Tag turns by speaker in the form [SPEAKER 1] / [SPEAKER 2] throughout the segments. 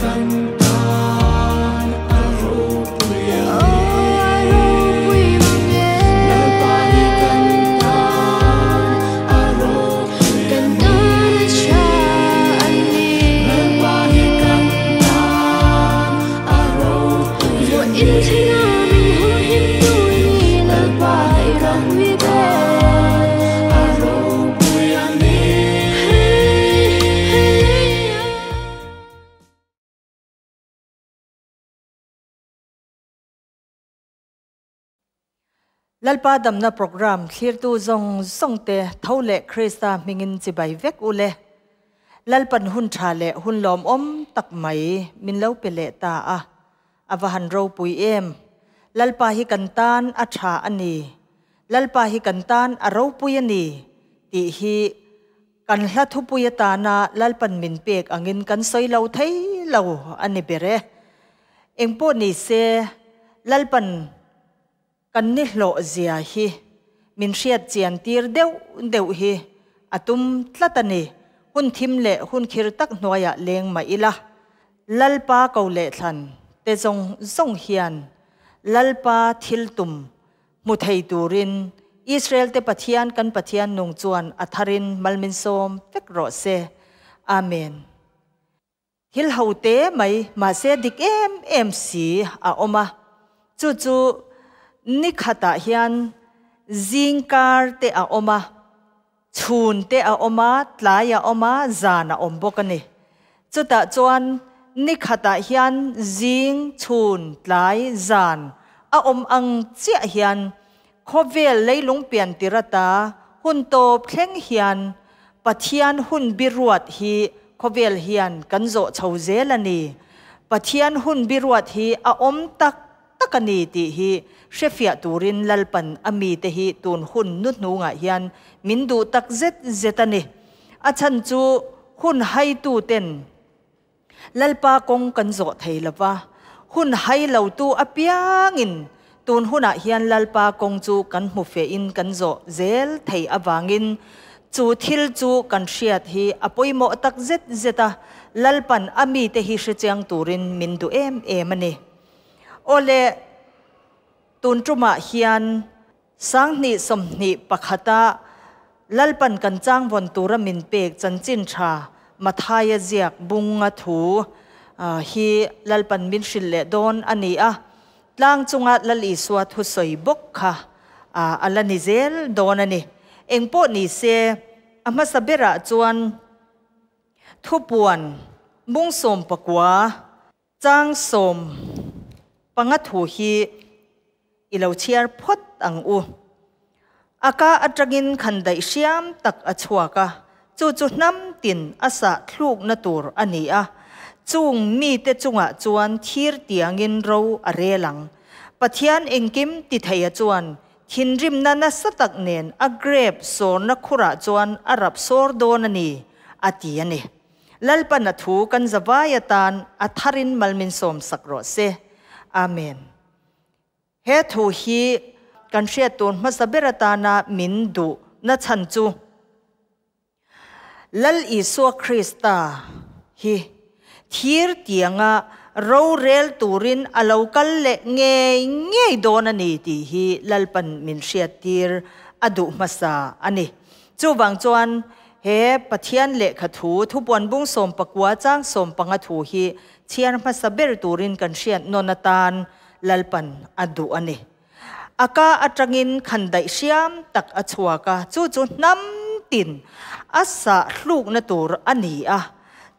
[SPEAKER 1] kan tan a ropui a ni. Lalpa hi kan tan a ropui a ni. Lalpa hi kan tan a ropui a ni. Lalpa hi kan tan a ropui a ni.
[SPEAKER 2] Lalpa damna program thlirtu zawng zawng te tho leh Krista hmingin chibai vek u le. Lalpan hun tha leh hun lawmawm tak mai min lo pe leh ta a, a va han ropui em. Lalpa hi kan tan a tha a ni, Lalpa hi kan tan a ropui a ni tih hi kan hla thupui atana Lalpan min pek angin kan sawi lo thei lo a ni ber e. Engpawh ni se, Lalpan kan ni hlawh zia hi min hriat chian tir deuh deuh hi a tum tlat a ni. Hun thim leh hun khir tak hnuaiah leng mah ila, Lalpa ko leh thlan te zawng zawng hian Lalpa thil tum hmu thei turin Israel te Pathian kan Pathian nung chuan a tharin malmin sawm vek rawh se. Amen. Thil ho te mai mahse dik em em si a awm a, chu chu ni khatah hian zingkar te a awm a, chhun te a awm a, tlai a awm a, zan a awm bawk a ni. Chutah chuan ni khatah hian zing, chhun, tlai, zan a awm ang chiah hian khawvel leilung pian tir ata hun tawp thleng hian Pathian hun biruat hi khawvel hian kan zawh chho zel a ni. Pathian hun biruat hi a awm tak tak a ni tih hi hrefiah turin Lalpan a mite hi tun hun nu hnungah hian min duh tak zet zet a ni. A chhan chu hun haituten Lalpa kawng kan zawh thei lo va, hun hai lotu apiangin tun hunah hian Lalpa kawng chu kan hmu fehin kan zawh zel thei avangin chu thil chu kan hriat hi a pawimawh tak zet zet a, Lalpan a mite hi hrechiang turin min duh em em a ni. Awle, tun tumah hian 2021-a Lalpan kan changvawn tura min pek chanchin tha Mathaia ziak bunga thu hi Lalpan min hrilh leh dawn a ni a, tlang chunga Lal Isua thusawi bawk kha a la ni zel dawn a ni. Engpawh ni se, a hmasa berah chuan thupuan bung sawmpakua, Chang 15 thu hi i lo chhiar phawt ang u. A ka atangin khandaih hriam tak a chhuak a, chu chu hnam tin a sah thlukna tur a ni a, chung mite chungah chuan thir tiangin ro a rel ang. Pathian engkim ti theia chuan thinrimna nasa tak nen a grep sawrna khurah chuan a rap sawr dawn a ni, a ti a ni. Lalpan a thu kan zavai atan a tharin mal min sawm sak rawh se. Amen. He thu hi kan hriat tur hmasa ber atana min duh na chhan chu Lal Isua Krista hi thir tianga rorel turin a lo kal leh ngei ngei dawn a ni tih hi Lalpan min hriat tir a duh hmasa a ni. Chuvang chuan he Pathian lehkha thu, thupuan bung 19 chang 15 thu hi chhiar hmasa ber turin kan hriat nawn atan Lalpan a duh a ni. A ka atangin khandaih hriam tak a chhuak a, chu chu hnam tin a sah hlukna tur a ni a.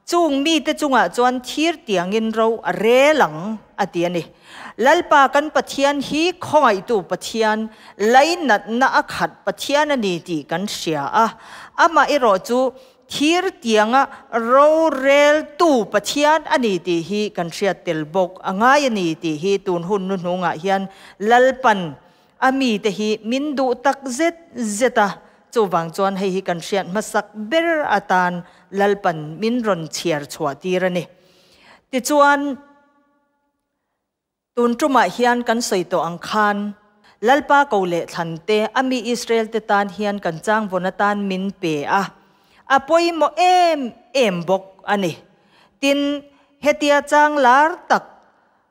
[SPEAKER 2] Chung mite chungah chuan thir tiangin ro a rel ang, a ti a ni. Lalpa kan Pathian hi khawngaihtu Pathian, lainatna a khat Pathian a ni tih kan hria a. Amah erawh chu thir tianga ro reltu Pathian a ni tih hi kan hriat tel bawk a ngai a ni tih hi tun hun hnuhnungah hian Lalpan A mite hi min duh tak zet zet a, chuvang chuan hei hi kan hriat hmasak ber atan Lalpan min rawn chhiar chhuah tir a ni. Tichuan, tun tumah hian kan sawi tawh ang khan, Lalpa ko leh thlan te, a mi Israel te tan hian kan changvawn atan min pe a, a pawimawh em em bawk a ni. Tin, Hetia chang lar tak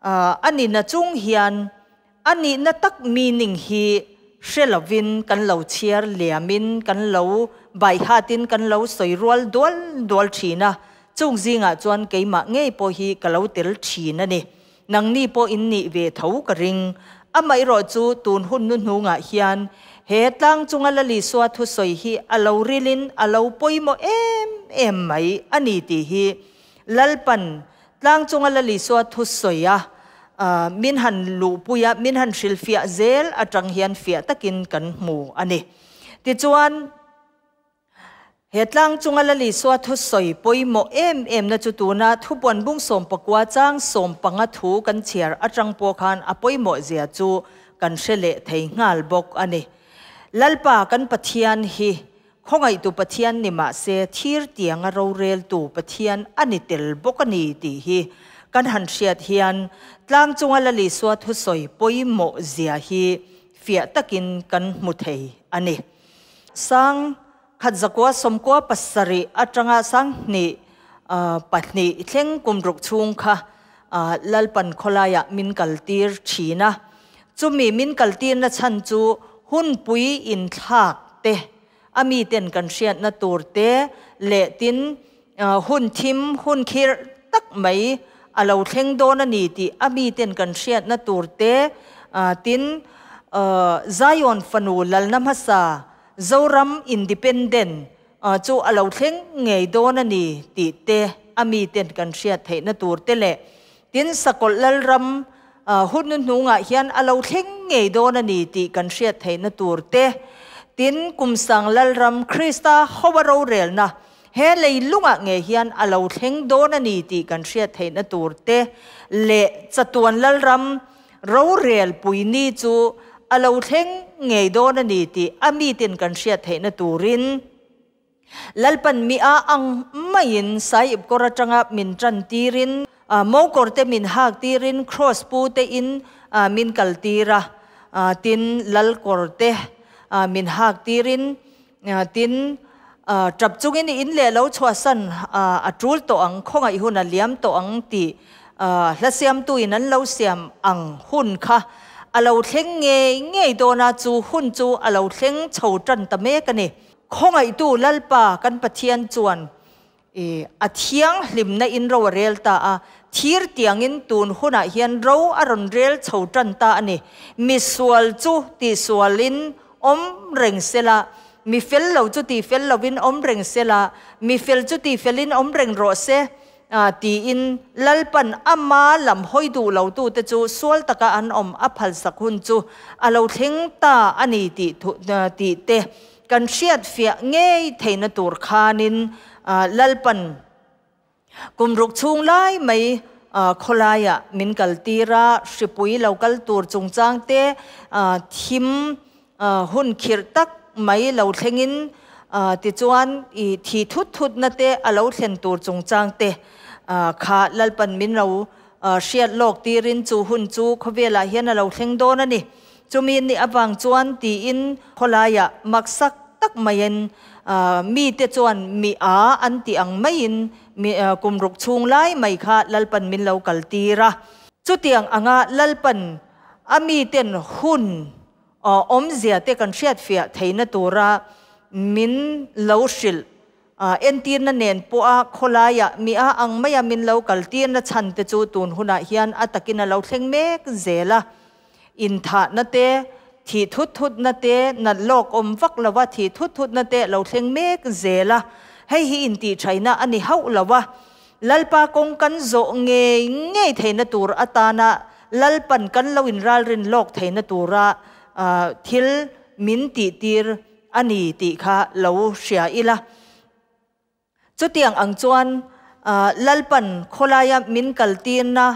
[SPEAKER 2] a ni na chung hian a nihna tak meaning hi hre lovin kan lo chhiar liamin kan lo baihatin kan lo sawi rual dual dual thin a, chung zingah chuan keimah ngei pawh hi ka lo tel thin a ni. Nangni pawh in nih ve tho ka ring. Amaherawh chu tun hun hnuhnungah hian he tlang chunga Lalisua thusawi hi a lo rilin a lo pawimawh em em mai a ni tih hi Lalpan tlang chunga Lalisua thusawi a min han luhpui a, min han hrilhfiah zel atang hian fiah takin kan hmu a ni. Tichuan. He tlang chunga Lalisua thusawi pawimawh em emna chu tuna thupuan bung 19 chang 15 thu kan chhiar atang pawh khan a pawimawh zia chu kan hre leh thei nghal bawk a ni. Lalpa kan Pathian hi khawngaihtu Pathian ni mah se thir tianga roreltu Pathian a ni tel bawk a ni tih hi kan han hriat hian tlang chunga Lalisua thusawi pawimawh zia hi fiah takin kan hmu thei a ni. 1997 atanga 2002 thleng kum ruk chhung kha Lalpan khawlaiah min kaltir thin a. Chumi min kaltirna chhan chu hunpui inthlak te, a miten kan hriatna tur te leh tin hun thim hun khirh tak mai a lo thleng dawn a ni tih a miten kan hriatna tur te tin Zion fanu lalna hmasa Zoram Independent chu a lo thleng ngei dawn a ni tih te a miten kan hriat theihna tur te leh tin Sakawlh Lalram hun hnuhnungah hian a lo thleng ngei dawn a ni tih kan hriat theihna tur te tin Kumsang Lalram Krista hoa rorelna he leilungah ngei hian a lo thleng dawn a ni tih kan hriat theihna tur te leh Chatuan Lalram rorel puini chu a lo thleng ngei dawn a ni tih a miten kan hriat theihna turin Lalpan mi a ang maiin Saiip kawr atanga min tan tirin mo kawr te min hak tirin cross pu te in min kal tir a tin lal kawr te min hak tirin tin tap chungin in leh lo chhuahsan a tul tawh ang khawngaih hun a liam tawh ang tih hla siamtu in an lo siam ang hun kha a lo thleng ngei ngei dawn a chu hun chu a lo thleng chho tan ta mek a ni. Khawngaihtu Lalpa kan Pathian chuan a thianghlimna in ro a rel ta a, thir tiangin tun hunah hian ro a rawn rel chho tan ta a ni. Mi sual chu tihsualin awm reng sela, mi fel lo chu tihfel lovin awm reng sela, mi fel chu tihfelin awm reng rawh se tiin Lalpan ama lam hawi duh lotute chu sual taka an awm a phalsak hun chu a lo thleng ta a ni tih tih te kan hriat fiah ngei theihna tur khanin Lalpan kum ruk chhung lai mai khawlaiah min kaltir a, hripui lo kal tur chungchang te thim hun khirh tak mai lo thlengin tichuan i thi thut thutna te a lo thlen tur chungchang te kha Lalpan min lo hriat lawk tirin chu hun chu khawvelah hian a lo thleng dawn a ni. Chumi ni avang chuan tiin khawlaiah maksak tak maiin mite chuan mi a an tih ang maiin kum ruk chhung lai mai kha Lalpan min lo kal tir a. Chutiang anga Lalpan a miten hun awmzia te kan hriat fiah theihna tura min lo hrilh entirna nen pawha khawlaiah mi a ang maia min lo kal tirna chhan te chu tun hunah hian a takin a lo thleng mek zel a. Inthahna te, thih thut thutna te, nat lawk awm vak lova thih thut thutna te lo thleng mek zel a. Hei hi intihṭhaihna a ni hauh lo a. Lalpa kawng kan zawh ngei ngei theihna tur atana Lalpan kan lo inralrin lawk theihna tura thil min tihtir a ni tih kha lo hria ila. Chutiang ang chuan Lalpan khawlaia min kaltirna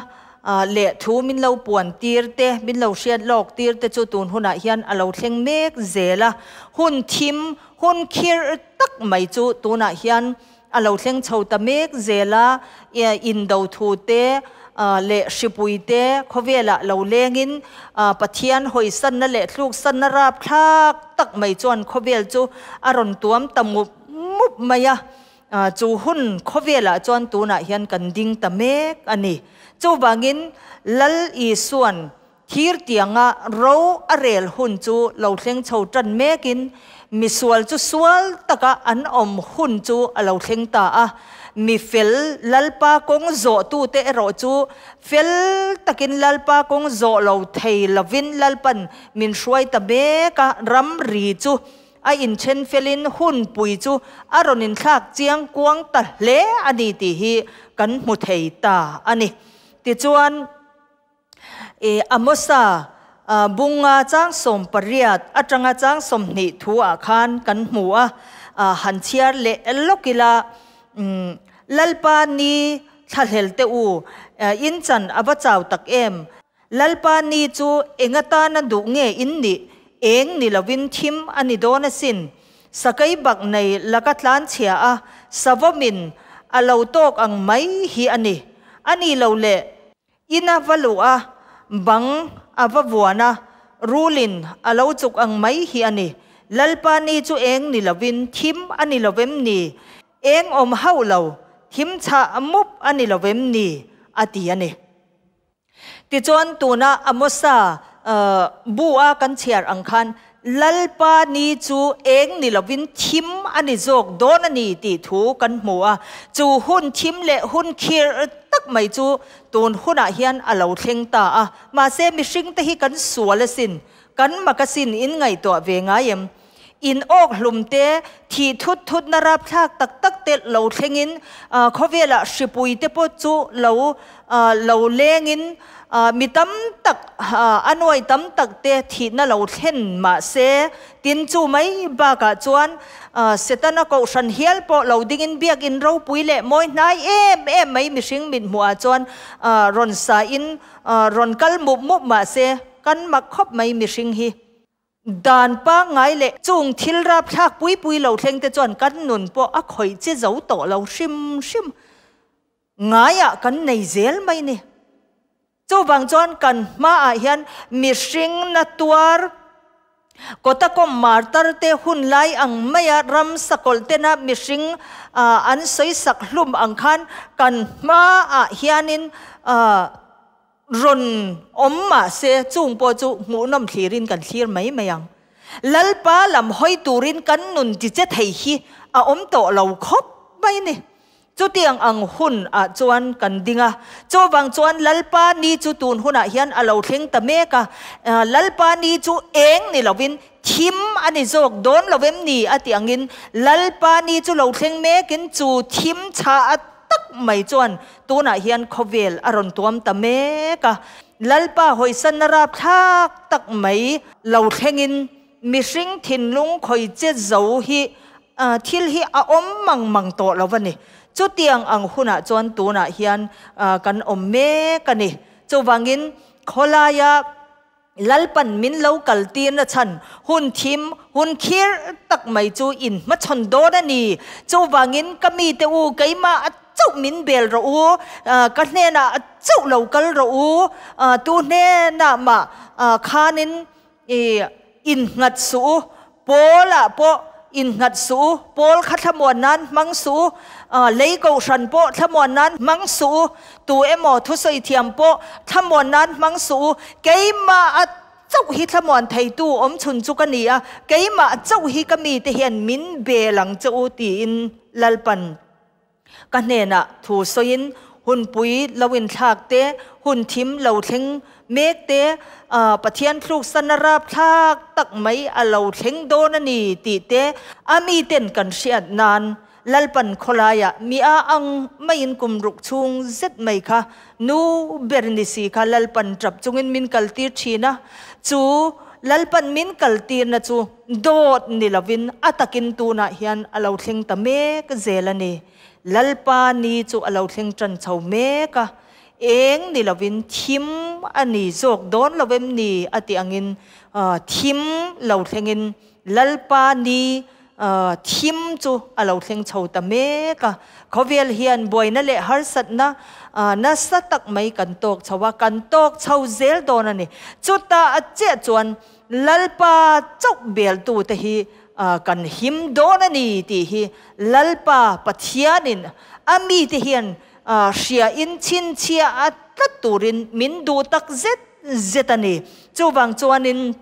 [SPEAKER 2] leh thu min lo puan tir te, min lo hriat lawk tir te chu tun hunah hian a lo thleng mek zel a. Hun thim, hun khirh tak mai chu tunah hian a lo thleng chho ta mek zel a, indo thu te leh hripui te khawvelah lo lengin Pathian hawisanna leh thluksanna rapthlak tak mai chuan khawvel chu a rawn tuam ta mup mup mai a. Chu hun khawvelah chuan tunah hian kan ding ta mek a ni. Chuvangin Lal Isuan thir tianga ro a rel hun chu lo thleng chho tan mekin misual chu sual taka an awm hun chu a lo thleng ta a. Mi fel Lalpa kawng zawhtute erawh chu fel takin Lalpa kawng zawh lo thei lovin Lalpan min hruai ta mek a, ramri chu A inthen felin hunpui chu a rawn inthlak chiang kuang ta hle a ni tih hi kan hmu thei ta a ni. Tichuan, i Amosa bunga chang 18 atanga chang 20 thu ah khan kan hmu a, han chhiar leh lawk ila, Lalpa ni thlahlel teh u, in chan a va chau tak em? Lalpa ni chu eng atana duh nge in nih? Eng ni lovin thim a ni dawn asin. Sakei bak nei laka tlan chhia a, savawmin a lo tawk ang mai hi a ni. A ni lo le, ina va luh a, bang a va vuan a, rulin a lo chuk ang mai hi a ni. Lalpa ni chu eng ni lovin thim a ni lovem ni? Eng awm hauh lo, thim chhah mup a ni lovem ni? A ti a ni. Tichuan, tuna Amosa bu-a kan chhiar ang khan, Lalpa ni chu eng ni lovin thim a ni zawk dawn a ni tih thu kan hmu a. Chu hun thim leh hun khirh tak mai chu tun hunah hian a lo thleng ta a. Mahse, mihringte hi kan sual asin, kan mak asin in ngaihtuah ve ngai em? In awk hlum te, thih thut thutna rapthlak tak tak te lo thlengin khawvelah hripui te pawh chu lo lo lengin mi tam tak a nuai tam tak te thihna lo thlen mahse tin chu mai bakah chuan Setana kohhran hial pawh lo dingin biakin ropui leh mawi hnai em em mai mihring mit hmuhah chuan rawn sain rawn kal mup mup mahse kan mak khawp mai mihring hi. Dan pangngai leh chung thil rapthlak pui pui lo thleng te chuan kan nun pawh a khawih che zo tawh lo hrim hrim ngaiah kan nei zel mai ni. Chuvang chuan kan hmaah hian mihring na tuar kawta kawm martar te hun lai ang maia ram sakawlh tena mihring an sawi sak hlum ang khan kan hmaah hianin Rawn awm mahse chung pawh chu hmuhnawm thlirin kan thlir mai mai ang. Lalpa lam hawi turin kan nun ti che thei hi a awm tawh lo khawp mai ni. Chutiang ang hun ah chuan kan ding a. Chuvang chuan Lalpa ni chu tun hunah hian a lo thleng ta mek a. Lalpa ni chu eng ni lovin thim a ni zawk dawn lo em ni a tih angin Lalpa ni chu lo thleng mekin chu thim chhah a tak mai chuan tunah hian khawvel a rawn tuam ta mek a. Lalpa hawisanna rapthlak tak mai lo thlengin mihring thinlung khawi che zo hi thil hi a awm mang mang tawh lo a ni. Chutiang ang hunah chuan tunah hian kan awm mek a ni. Chuvangin khawlaia Lalpan min lo kal tirna chhan hun thim, hun khir tak mai chu in hmachhawn dawn a ni. Chuvangin ka mite u, keimah a chauh min bel rawh u, ka hnenah a chauh lo kal rawh u, tu hnenah mah khanin innghat suh u, Pawl-ah pawh innghat suh u, Pawl kha thlamuan nan hmang suh u, lei kohhran pawh thlamuan nan hmang suh u, tu emaw thusawi thiam pawh thlamuan nan hmang suh u, keimah a chauh hi thlamuan theitu awm chhun chu ka ni a, keimah chauh hi ka mite hian min bel ang che u tiin Lalpan Ka hnenah thu sawiin hunpui lo inthlak te, hun thim lo thleng mek te, Pathian thluksan a rapthlak tak mai a lo thleng dawn a ni tih te a miten kan hriat nan Lalpan khawlaiah mi a ang maiin kum ruk chhung zet mai kha nu ber ni si kha Lalpan tap chungin min kaltir thin a, chu Lalpan min kaltirna chu Dawt ni lovin a takin tunah hian a lo thleng ta mek zel a ni. Lalpa ni chu a lo thleng tan chho mek a, eng ni lovin thim a ni zawk dawn lo em ni a tih angin thim lo thlengin Lalpa ni thim chu a lo thleng chho ta mek a. Khawvel hian buaina leh harsatna nasa tak mai kan tawk chho a, kan tawk chho zel dawn a ni. Chutah a chiah chuan Lalpa chauh beltute hi kan him dawn a ni tih hi Lalpa Pathianin a mite hian hria in chhinchhiah a tlat turin min duh tak zet zet a ni. Chuvang chuanin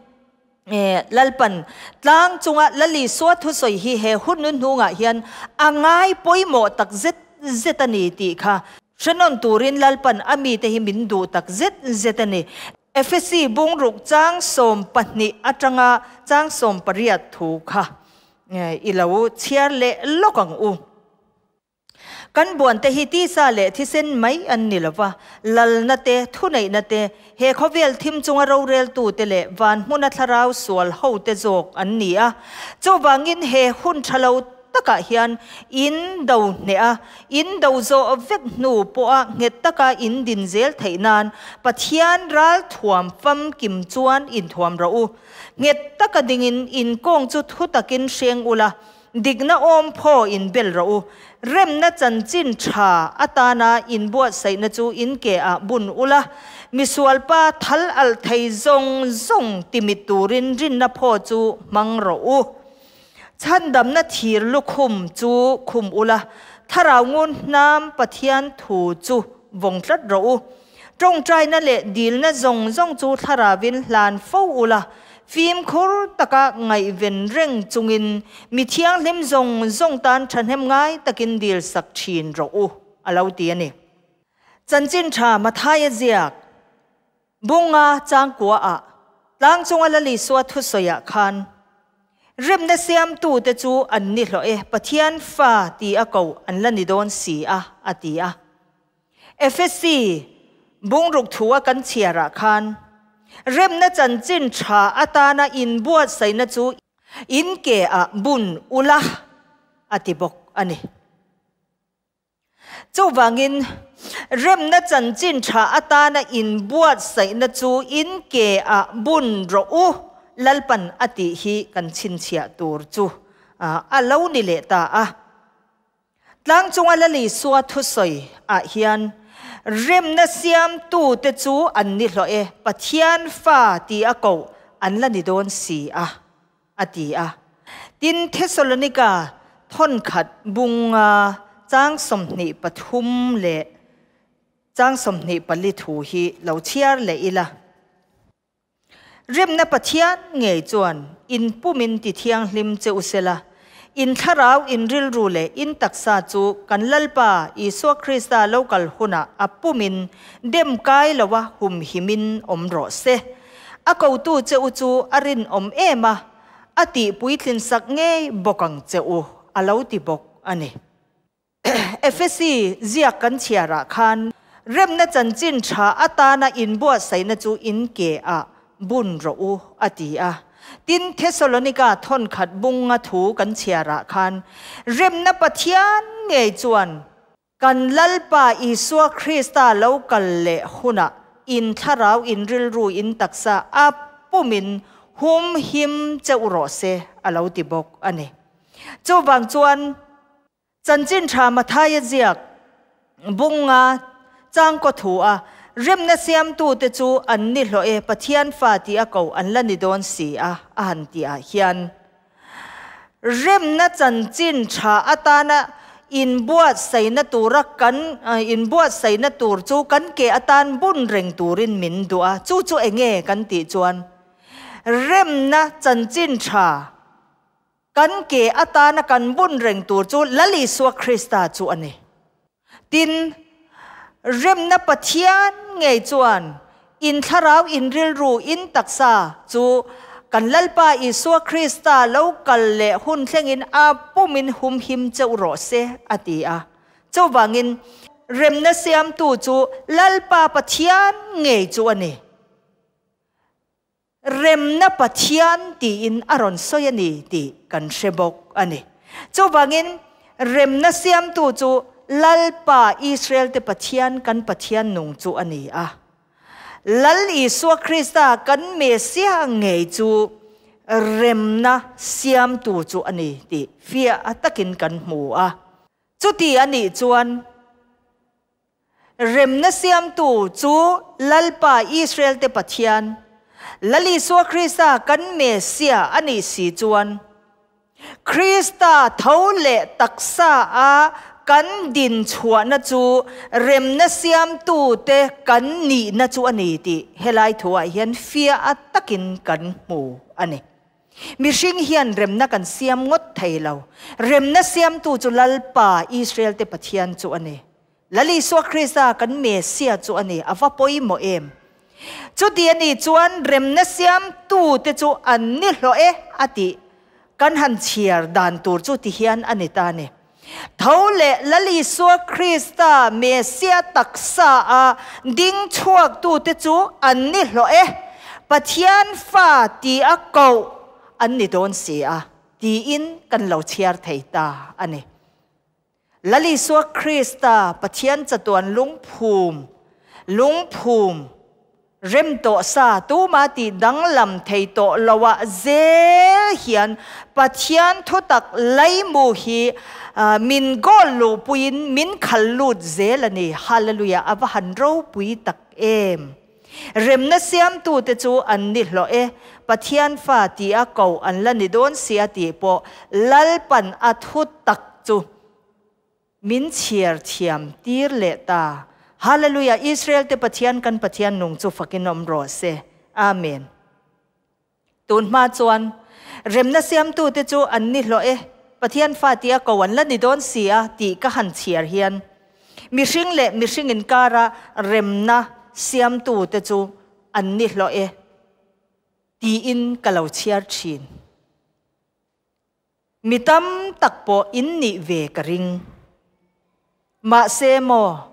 [SPEAKER 2] Lalpan tlang chunga Lal Isua thusawi hi he hun hnungah hian a ngai pawimawh tak zet zet a ni tih kha hrenawn turin Lalpan a mite hi min duh tak zet zet a ni. Efesi bungruk chang 12 atanga chang 18 thu kha i lo chhiar leh lawk ang u. Kan buan te hi tisa leh thisen mai an ni lova, lalna te, thuneihna te, he khawvel thim chunga roreltu te leh van hmuna thlarau sual ho te zawk an ni a. Chuvangin he hun tha lo takah hian in do hneh a, in do zawh vek hnu pawha nghet taka in din zel theih nan Pathian ral thuam famkim chuan inthuam rawh u. Nghet taka dingin in kawng chu thu takin hreng ula, dikna awm phaw in bel rawh u. Remna chanchin tha atana inbuatsaihna chu in ke ah bun ula, misualpa thal alh thei zawng zawng timit turin rinna phaw chu hmang rawh u. Chhandamna thir lukhum chu khum ula, thlarau ngun hnam Pathian thu chu vawng tlat rawh u. Tawngtaina leh dilna zawng zawng chu thlaravin hlan fo ula, fimkhur taka ngaihven reng chungin mi thianghlim zawng zawng tan thahnem ngai takin dil sak thin rawh u, a lo ti a ni. Chanchin tha Mathaia ziak Bunga changkua ah tlang chunga Lal Isua thusawi ah khan remna siamtu te chu an ni hlawh e, Pathian fa ti a ko an la ni dawn si a, a ti a. Efesi bungruk thu a kan chhiar ah khan remna chanchin tha atana inbuatsaihna chu in ke ah bun ula, a ti bawk a ni. Chuvangin, remna chanchin tha atana inbuatsaihna chu in ke ah bun rawh u, Lalpan a tih hi kan chhinchhiah tur chu a lo ni leh ta a. Tlang chunga Lal Isua thusawi ah hian remna siamtute chu an ni hlawh e, Pathian fa ti a koh an la ni dawn si a, a ti a. Tin, Thesalonika thawnkhat bunga chang 23 leh chang 24 thu hi lo chhiar leh ila. Remna Pathian ngei chuan in pumin ti thianghlim che u sela, in thlarau, in rilru leh in taksa chu kan Lalpa Isua Krista lo kal hunah a pumin dem kai loa humhimin awm rawh se. A kotu che u chu a rinawm em a, a tih puitlin sak ngei bawk ang che u, a lo ti bawk a ni. Efesi ziak kan chhiarah khan remna chanchin tha atana inbuatsaihna chu in ke ah bun rawh u, a ti a. Tin, Thesalonika thawnkhat bunga thu kan chhiarah khan remna Pathian ngei chuan Kan Lalpa Isua Krista lo kal leh hunah in thlarau, in rilru, in taksa a pumin hum him cheuh rawh se, a lo ti bawk a ni. Chuvang chuan Chanchin Tha Mathaia ziak bunga changkaw thu a remna siamtute chu an ni hlawh e, Pathian fa tih a ko an la ni dawn si a, a han tih ah hian. Remna chanchin tha atana inbuatsaihna tura kan inbuatsaihna tur chu kan ke atan bun reng turin min duh a, chu chu enge kan tih chuan remna chanchin tha kan ke atana kan bun reng tur chu Lal Isua Krista chu a ni. Tin, remna Pathian ngei chuan in thlarau, in rilru, in taksa chu kan Lalpa Isua Krista lo kal leh hun thlengin a pumin humhim cheuh rawh se, a ti a. Chuvangin, remna siamtu chu Lalpa Pathian ngei chu a ni. Remna Pathian tiin a rawn sawi a ni tih kan hre bawk a ni. Chuvangin, remna siamtu chu Lalpa Israelte Pathian kan Pathian nung chu a ni a. Lal Isua Krista kan Messiah ngei chu remna siamtu chu a ni tih fiah takin kan hmu a. Chuti a nih chuan, Remna siamtu chu Lalpa Israelte Pathian, Lal Isua Krista kan Messiah a nih si chuan. Krista tho leh taksa a kan din chhuahna chu remna siamtute kan nihna chu a ni tih helai thuah hian fiah takin kan hmu a ni. Mihring hian remna kan siam ngawt thei lo. Remna siamtu chu Lalpa, Israel-te Pathian chu a ni. Lal Isua Krista kan Messiah chu a ni, a va pawimawh em? Chuti a nih chuan remna siamtute chu an ni hlawh e a tih kan han chhiar dan tur chu ti hian a ni ta a ni. Tho leh Lal Isua Krista Messiah taksa a ding chhuaktute chu an ni hlawh e, Pathian fa ti a koh an ni dawn si a tiin kan lo chhiar thei ta a ni. Lal Isua Krista Pathian chatuan lungphum, lungphum, rem tawh sa tuma tih danglam thei tawh loah zel hian Pathian thutak laimu hi min goal luhpuiin min khal lut zel a ni. Hallelujah! A va han ropui tak em! Remna siamtute chu an ni hlawh e, Pathian fa tia ko an la ni dawn sia tih pawh Lalpan a thu tak chu min chhiar thiam tir leh ta. Hallelujah! Israel te Pathian kan Pathian nung chu fakin awm rawh se. Amen. Tun hma chuan remna siamtute chu an ni hlawh e, Pathian fa tia ko an la ni dawn si a tih ka han chhiar hian mihring leh mihring inkara remna siamtute chu an ni hlawh e tiin ka lo chhiar thin. Mi tam tak pawh in nih ve ka ring. Mahse maw,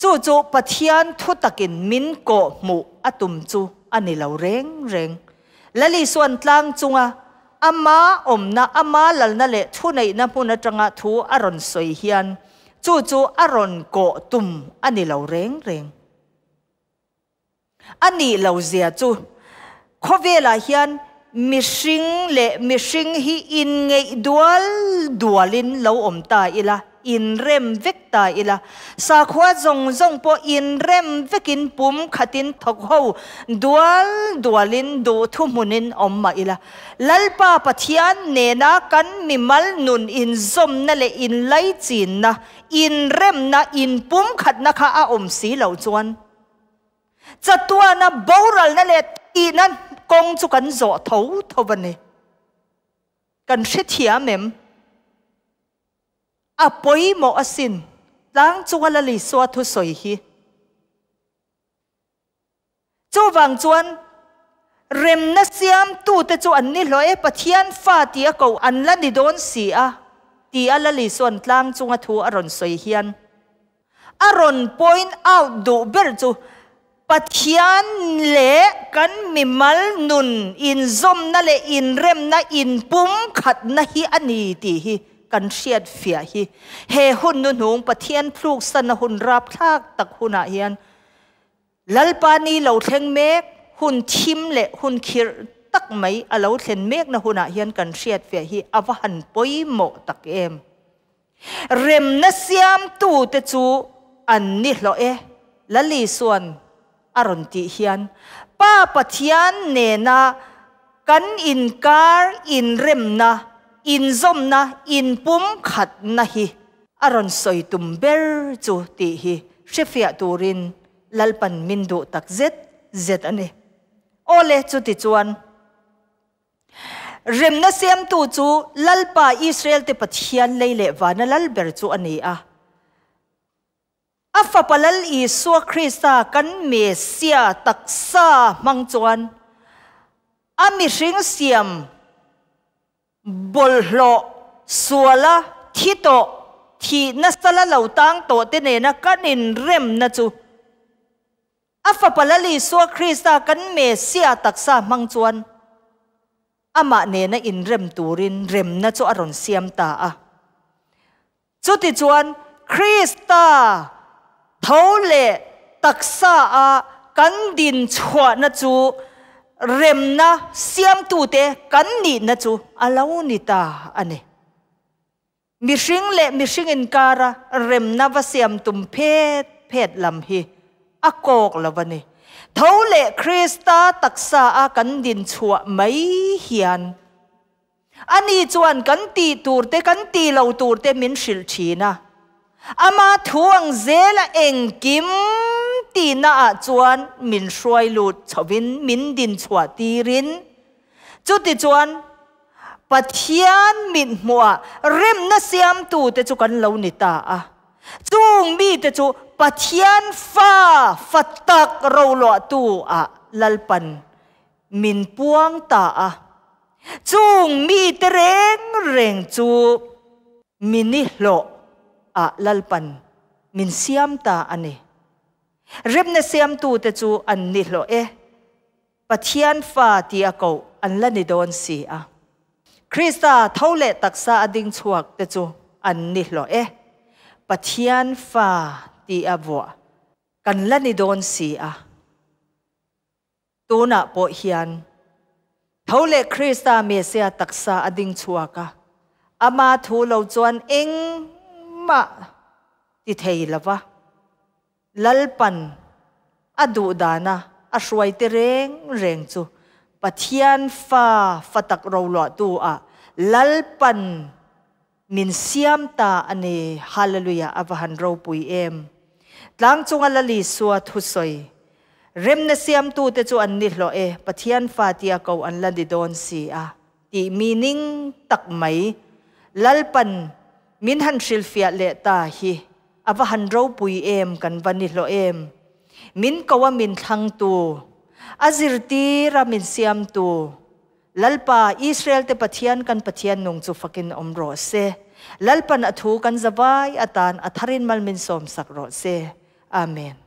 [SPEAKER 2] chu chu Pathian thu takin min kawh hmuh a tum chu a ni lo reng reng. Lalisuan tlang chunga ama awmna, ama lalna leh thuneihna hmun atanga thu a rawn sawi hian chu chu a rawn kawh tum a ni lo reng reng. A nih lo zia chu khawvelah hian mihring leh mihring hi inngeih dual dualin lo awm ta ila, inrem vek ta ila, sakhua zawng zawng pawh inrem vekin pum khatin thawk ho dual dualin duh thuhmunin awm mah ila, Lalpa Pathian nena kan mimal nun inzawmna leh inlaichinna, inremna, inpumkhatna kha a awm si loh chuan, Chatuana boralna leh tihna kawng chu kan zawh tho tho a ni. Kan hrethiam em? A pawimawh asin, tlang chunga Lal Isua thusawi hi. Chuvang chuan remna siamtute chu an ni hlawh e, Pathian fa tia koh an la ni dawn si a, tia Lal Isua'n tlang chunga thu a rawn sawi hian A rawn point out duh ber chu Pathian leh kan mimal nun inzawmna leh inremna inpumkhatna hi a ni tih hi kan hriat fiah hi. He hun nuhnung Pathian thluksanna hun rapthlak tak hunah hian Lalpa ni lo thleng mek, hun thim leh hun khirh tak mai a lo thlen mekna hunah hian kan hriat fiah hi a va han pawimawh tak em. Remna siamtute chu an ni hlawh e, Lalisuan a rawn tih hian Pa Pathian nena kan inkar inremna, inzawmna, inpumkhatna hi a rawn sawi tum ber chu tih hi hrefiah turin Lalpan min duh tak zet zet a ni. Awle, chuti chuan remna siamtu chu Lalpa Israel-te Pathian lei leh vana lal ber chu a ni a. A Fapa Lal Isua Krista kan Messia taksa hmang chuan a mihring siam bawlhhlawh suala thi tawh, thih nasa la lo tang tawh te nena kan inremna chu a Fapa Lal Isua Krista kan Messia taksa hmang chuan amah nena inrem turin remna chu a rawn siam ta a. Chutichuan, Krista tho leh taksa a kan din chhuahna chu remna siamtute kan nihna chu a lo ni ta a ni. Mihring leh mihring inkara remna va siam tum phet phet lam hi a kawk lo a ni. Tho leh Krista taksa a kan din chhuah mai hian. Ani chuan kan tih tur te kan tih lo tur te min hrilh thin a. Ama thu ang zela engkim tihna ah chuan min hruai lut chhovin min din chhuah tirin chutichuan Pathian mithmuhah remna siamtute chu kan lo ni ta a. Chung mite chu Pathian fa fa tak roluahtu ah Lalpan min puang ta a. Chung mite reng reng chu minihlawh ah Lalpan min siam ta a ni. Remna siamtute chu an nihlawh e. Pathian fa tia koh an la ni dawn si a. Krista tho leh taksa a ding chhuak te chu an ni hlawh e. Pathian fa tia vuah kan la ni dawn si a. Tunah pawh hian tho leh Krista Messiah taksa a ding chhuak a, ama thu lo chuan engmah ti thei lova. Lalpan a duh dana a hruaite reng reng chu Pathian fa fa tak roluahtu ah Lalpan min siam ta a ni. Hallelujah a va han ropui em. Tlang chunga Lal Isua thusawi remna siamtute chu an ni hlawh e, Pathian fa tia ko an la ni dawn si a tih meaning tak mai Lalpan min han hrilhfiah leh ta hi A va han ropui em kan va ni hlawh em. Min ko a min thlangtu, a zirtir a min siamtu, Lalpa, Israel te Pathian kan Pathian nung chu fakin awm rawh se. Lalpan a thu kan zavai atan a tharin mal min sawmsak rawh se. Amen.